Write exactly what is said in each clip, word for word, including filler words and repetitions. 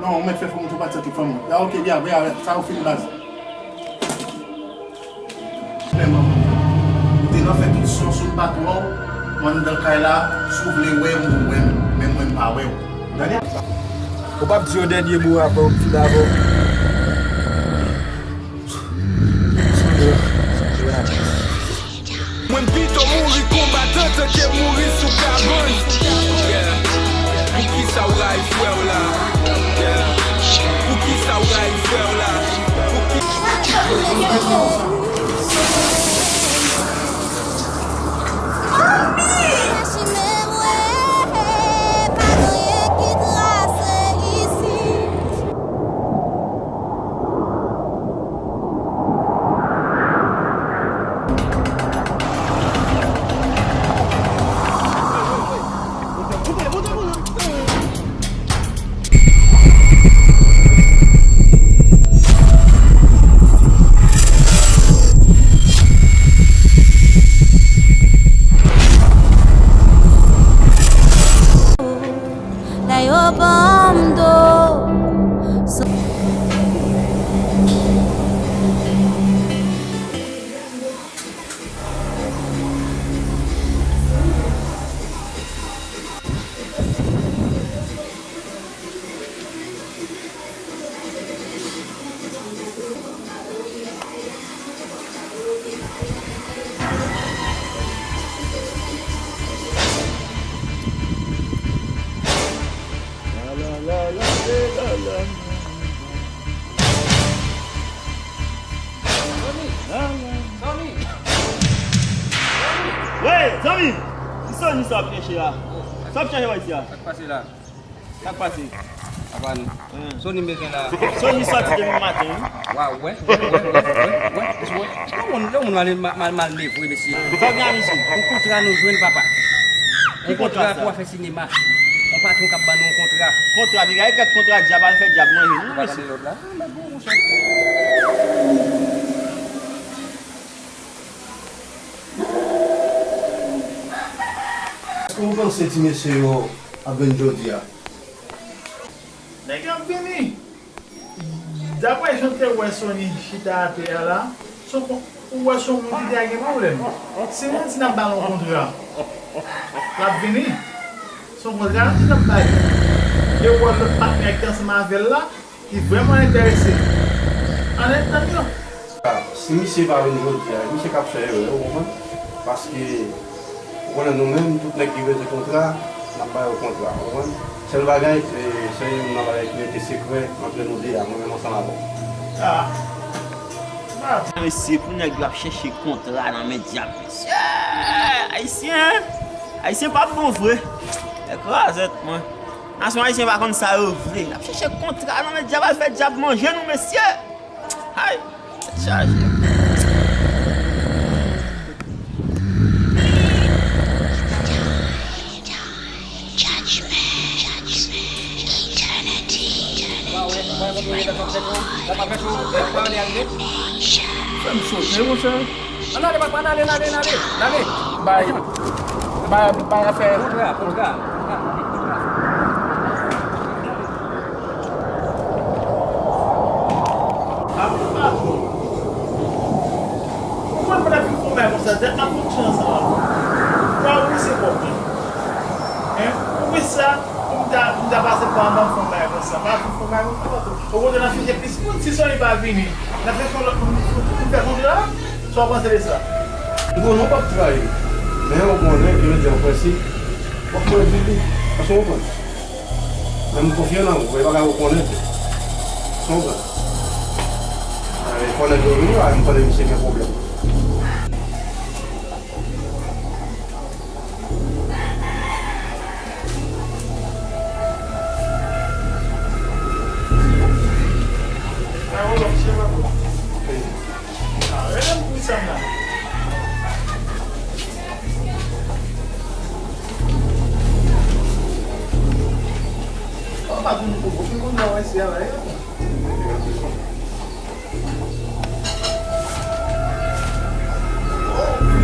Non, ou mèt fè fanm ou tou pati ak tout fanm ou. Ya, ok, ya, ya, sa ou fin baz. Klèman, ou te nan fè tout son sou m pa t wè w, mwen anndan kay la, si w vle wè m, ou wè m, men mwen m pa wè w. Tande? Ou p ap di yon dènye mo avan m fin avè w. Mwen m pito mouri konbatan ke mouri sou kabann. Yeah. Poukisa w rayi frè w la? Yeah. Poukisa w rayi frè w la? Poukisa Lè yo ban m do. Zanmi! Zanmi! Zanmi! Wey, zanmi! Ki Sony sa w ap chèche la? Sa w ap chèche wè isi a? Sa k pase la? Sa k pase? Apa nou? Sony m bezwen la. Sony sòti depi maten, wi. Waw, wè, wè, wè, wè, wè, wè, wè. Lè moun, lè moun mal, mal, mal leve, mesye. Sa w gen a misye? Yon kontra nou jwenn, papa. Ki kontra sa? Yon kontra pou afè sinema. Yon patwon k ap ban nou yon kontra. Kontra, piga, e kèk kontra dyab, al fè dyab manje nou, mesye. Èske w panse ti mesye yo ap vin jodi a? Nèg yo ap vini. Daprè jan w te wè Sony chita atè a la, se yon kon-, ou wè se yon moun ki te gen pwoblèm. Si nou di n ap ba l yon kontra, l ap vini. Se yon kontra nou di n ap ba li. E w wè lòt patnè k te ansanm avè l la, ki vrèman enterese. Ann tann yo. Si misye pa vin jodi a, misye k ap fè erè, ou konprann? Paske, ou konnen nou menm, tout nèg ki vle te kontra, n ap ba yo kontra, ou konprann? Sèl bagay, se, se youn nan bagay ki rete sekrè antre nou de a, mwen menm ansanm avè w. Ah. Ah. Mesye, pou nèg yo ap chèche kontra nan men dyab, mesye! Ayisyen! Ayisyen pa bon vre. Ekrazèt, mwen. Nasyon ayisyen pa konn sa yo vle. N ap chèche kontra nan men dyab, al fè dyab manje nou, mesye. Ay, tèt chaje. Frè m sote, monchè. Ann ale, papa, ann ale, ann ale, ann ale, ann ale. Bay, bay, bay afè. Kontra, kontra, kontra, kontra. Apre patwon. Ou konn pandan fin fè yon bagay konsa, tèt m ap fonksyone ansanm avè w. Fò w oblije kòb mwen. Hein? Pou ki sa, pou m ta, pou m ta pase pa anba m fè yon bagay konsa. Pa fin fè yon bagay konsa, patwon. Okontrè, n ap chèche plis moun. Si Sony pa vini, n ap chèche yon lòt moun pou, pou, pou fè kontra a. Sa w panse de sa? Bon, non, w p ap trayi. Men ou konnen ke jodi a w prèse, w ap pran di li. Èske w konprann? Men m konfye nan ou, e bagay ou konnen tou. Èske w konprann? E konnen ke w vini la, m konnen misye gen pwoblèm.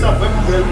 Sa vrèman bèl.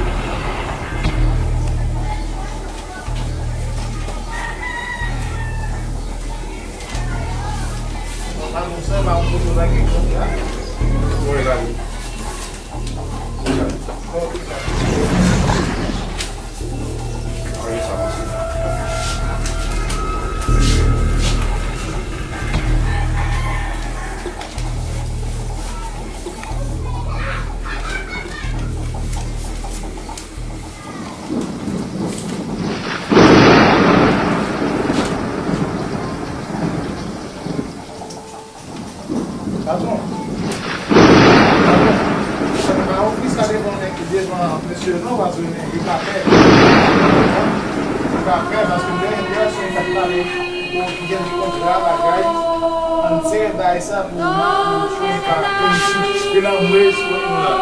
Patwon. Patwon. Sa pa ofis la devan nèg ki devan mesye yo non, paske li pa pè. Li pa pè, paske dènye dèyè se yon k ap pale pou ki gen kontra bagay. Ann sere bagay sa pou nou, pou nou pa, pou nou, pou nou anmwez kont nou la.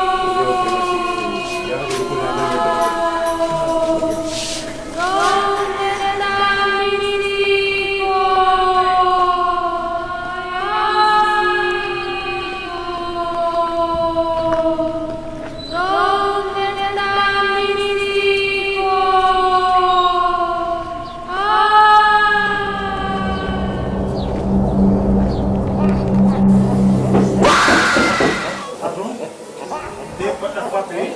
Patwon, de pòt la frape, wi.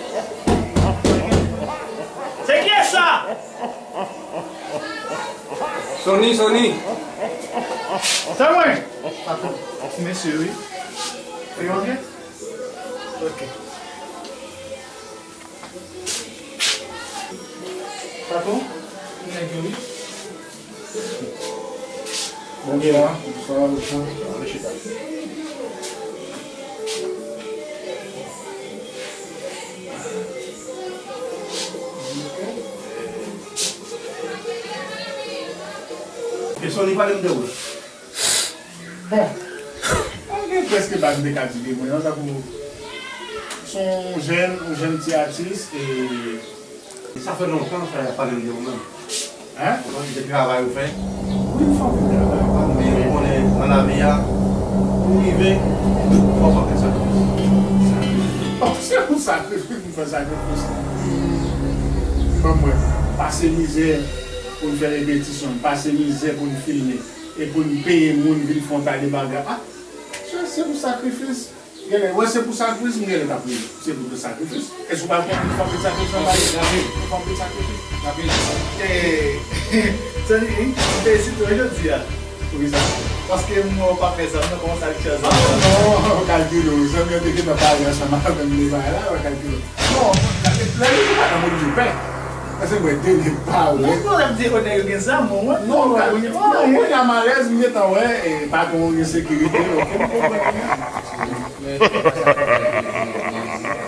Se kiyès sa? Sony, Sony. Se mwen. Patwon, ti mesye, wi. Fè yon ankèt? Ok. Patwon, nèg yo, wi. Bonswa, bonswa, bonswa. Ale chita. Kesyon li pale m de ou. Bon, mwen gen prèske bagay m te ka di de mwen, non, tankou se yon jèn, yon jèn ti atis, e Sa fè lontan sa y ap pale m de ou menm. Hein? Ou konn de travay ou fè? Wi, m fè anpil travay. Men ou konnen nan lavi a, pou w rive, fò w fè anpil sakrifis. Bon, se pou sakrifis m fè sakrifis. Ban m wè, pase mizè pou n fè repetisyon, pase mizè pou n filme, e pou n peye moun vin fè yon ta de bagay. Ah, se, se pou sakrifis. Genlè, wè, se pou sakrifis, m genlè t ap rele. Se pou de sakrifis. Èske w pa konn fè anpil sakrifis anba yo? Fè anpil sakrifis. E, Sony, m felisite w jodi a. Poukisa? Paske m wè w pa fè zam nan, kòman sa k fè zam nan? Ah, non, w kalkile w. Zam yo te gentan pare ansanm avè m depi la, w kalkile w. Non, lè yo te pa nan moun ki pè. Paske m wè de nèg pare. Non, non, lè m di yo nèg yo gen zam, mwen, mwen, non, mwen, non, mwen, nan malèz, m gentan wè, e, patwon gen sekirite, ok, m konprann kounye a.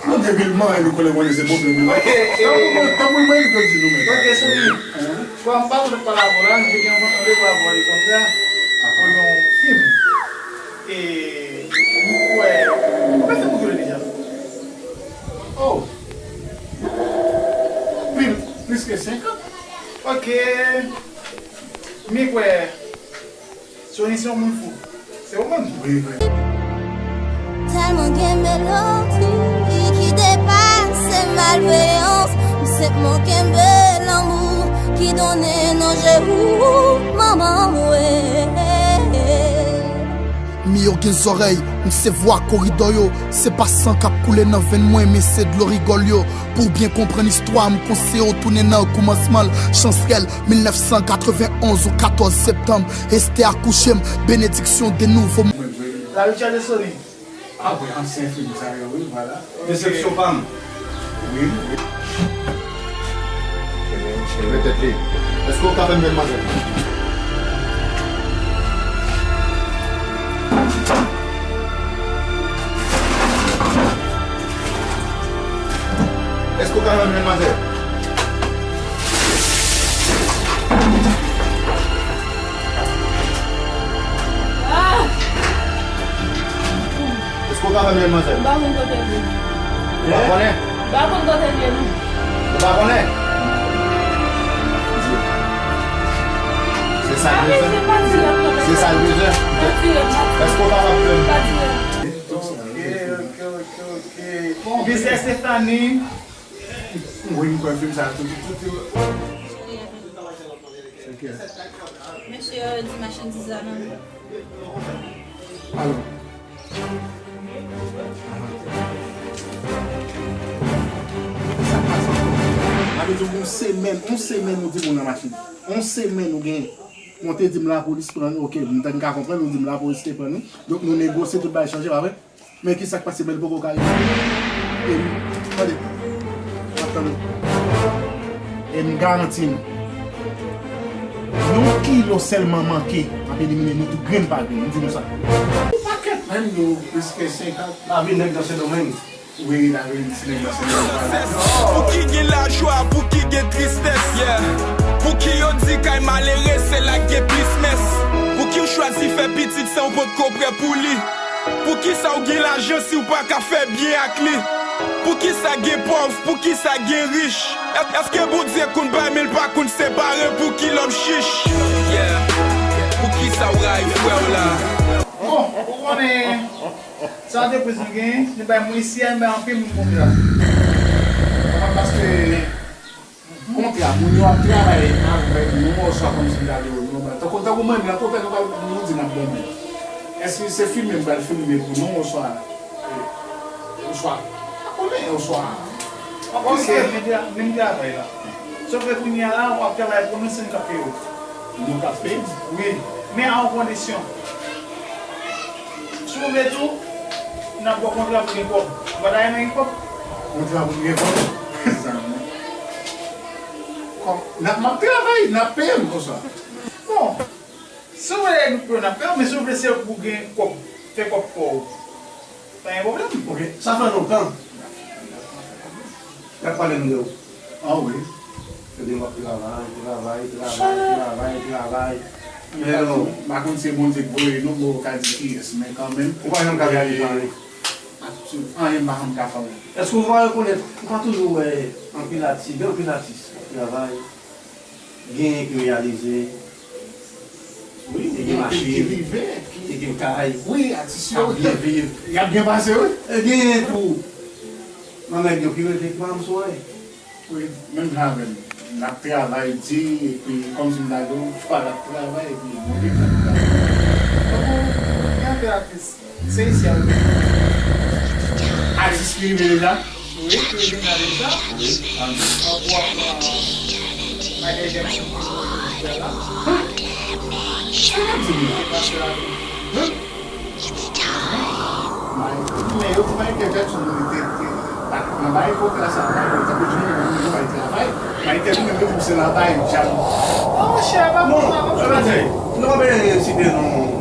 Non, depi l manyen nou konnen konnen se pwoblèm li. Ok, e, tankou mwen, tankou mwen, yo di nou, men. Ok, Sony. Bon, m pa vle pale avè w la, nou te gen yon randevou avè w de kontra pou yon fim. E, m kwè, konbyen fim ou jwe deja? Oh! Plis, plis ke senkant. Ok. M kwè Sony se yon moun fou. Se ou menm? Wi, wi. Tèlman gen melodi ki depase malveyans, m senpman kenbe lanmou ki donnen nan je ou, manman mwen. Mi yo gen zòrèy, m se vwa koridò yo, se pa san k ap koule nan venn mwen, men se dlo rigòl yo. Pou w byen konprann istwa, m konseye w tounen nan koumansman l. Chansrèl, mil nèf san katrevenn onz ou katòz septanm, Estè akouche m, benediksyon de nouvo. La Richard de Sony. Ah, wi, ansyen fim sa yo, wi, vwala. Desepsyon pa m. Wi, wi. Leve tèt li. Èske w ka fè m jwenn manzè? Èske w ka rann mwen manzè? Ah! Èske w ka rann mwen manzè? M pa konn kote l ye. Ou pa konnen? M pa konn kote l ye, non. Ou pa konnen? Se sa l bezwen. Se sa l bezwen. Èske w kapab fè m? Ok, ok, ok, ok. Bon, Mister Stéphanie. Wi, m kwè fim sa tou, tou, tou. Mesye di machandiz la nan men. Alò, Sa k pase ankò? Sa vle di yon semèn, yon semèn ou di moun nan machin. Yon semèn ou gen. Bon, te di m lapolis pran nou, oke, m te ka konprann, ou di m lapolis te pran nou. Donk, nou negosye, tout bagay chanje, pa vre? Men ki sa k pase, men l poko ka rive. E m, tande, m ap tann ou. E m garanti nou, yon kilo sèlman manke, m ap elimine nou tou grenn pa grenn, m di nou sa. Yon pakèt menm, nou plis ke senkant. Lavi nèg nan Sendomeng. Wi, lavi ti nèg nan Sendomeng. Pou ki gen lajwa, pou ki gen tristès, yeah. Pou ki yo di kay malere, se la k gen plis mès. Pou ki w chwazi fè pitit san w potko prè pou li. Poukisa w gen lajan si w pa ka fè byen ak li? Poukisa gen pòv? Poukisa gen rich? Èske Bondye konn bay men l pa konn separe pou ki lòm chich? Yeah. Poukisa w rayi frè w la? Bon, ou konnen sa antrepriz nou genyen, nou bay mwen isi a, nou bay anpil moun kontra. Paske kontra, moun yo ap travay avèk nou, oswa kòmsi m ta di w, nou ba, tankou, tankou mwen menm, nan pwofèt, nou pral, nou di n ap bon moun. Èske se filme m pral filme pou nou, oswa, e, oswa, pa konnen, oswa, pa konnen. Menm travay la. Sòf ke kounye a la, w ap travay pou nou, se nou k ap peye w. Nou k ap peye? Wi, men a yon kondisyon. Si w vle tou, n ap ba w kontra pou gen kòb. Ou pa ta renmen gen kòb? Kontra pou gen kòb? Mezanmi. Kòb, n ap, m ap travay, n ap peye m konsa. Bon, si w vle nou peye w, n ap peye w, men si w vle se pou gen kòb, fè kòb pou w. Pa gen pwoblèm. Ok, sa fè lontan. Y ap pale m de ou. Ah wi. Yo di w ap travay, travay, travay, travay, travay. Men non. M pa konn se Bondye k voye nou, bon, ou ka di kiyès, men kanmenm. Ou pa janm ka realize anyen. Anyen m pa janm ka fè anyen. Èske ou va rekonèt, ou pa toujou wè anpil atis, gen anpil atis k ap travay, genyen ki reyalize, wi, ki gen machin, ki rive, ki gen kay, wi, atis yo, k ap byen viv. Y ap byen pase, wi. E genyen tou nan nèg yo ki rete k pa janm sonje. Wi, menm jan avè m. N ap travay di, epi kòmsi m ta di w, fwa n ap travay, epi Bondye k ap travay. Tankou, gen anpil atis. Se isi a, wi. Atis ki rive deja? Wi, ki rive deja. Wi. Tankou, ah, Michael Jackson, la. Sa w ap di m la? Pase la. Michael, men yo di Michael Jackson, li te, te, pa, nan bagay kontra sa, Michael, tankou Jimmy, li bay travay. Michael, li menm, li se nan bagay djab. Non, monchè, pa konsa, pa konsa. Non, men, site non.